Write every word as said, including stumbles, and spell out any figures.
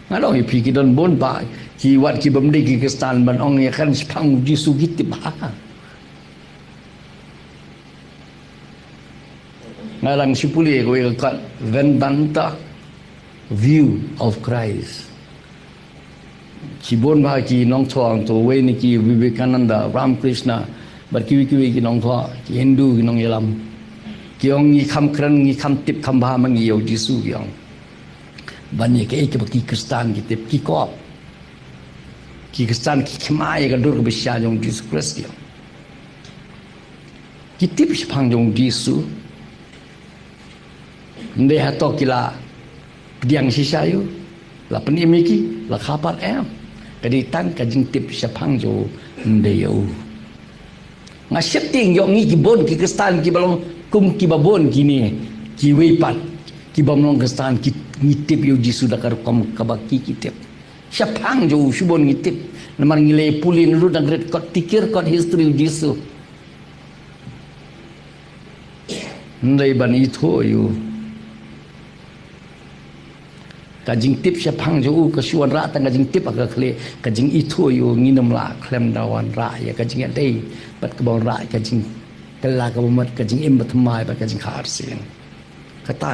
Nga ong ïa phi, ki don bun bah ki wat ki bym dei ki Khristan ban ong ïa kan shaphang Jisu ki tip bha. Nga dang shu pule kawei ka kot, Vedanta view of Christ. Ki bun bah ki nongthoh, to wei na ki Vivekananda, Ramakrishna, bad kiwei kiwei ki nongthoh, ki Hindu, ki nongïalam. Ki ong ngi kham kren, ngi kham tip kham bha ma ngi ïa u Jisu, ki ong. Ban ïa kaei kaba ki Khristan ki tip, ki kop. Ki Khristan ki kynmaw ïa ka dur kaba shisha jong u Jisu Khrist, ki ong. Ki tip shaphang jong u Jisu. Ym dei hato ki la pdiang shisha ïa u, la pynim ïa ki, la kha pat, em. Ka dei tang ka jingtip shaphang jong u, ym dei ïa u. Nga sheptieng ïoh ngi ki bun ki Khristan kiba long kum kiba bun kine, kiwei pat ki bym long Khristan, ki, ngi tip ïa u Jisu da ka rukom kaba ki, ki tip. Shaphang jong u shu bun ngi tip. Namar ngi la pule naduh dang rit kot tikir, kot history u Jisu. Ym dei ban ithuh ïa u. Ka jingtip shaphang jong u ka shu wanrah tang ka jingtip ha ka khlieh, ka jingithuh ïa u ngin ym lah khlem da wanrah ïa ka jingïadei bad kaba wanrah ïa ka jingkylla kaba mut, ka jingim bathymmai bad ka jingkha arsien. Kata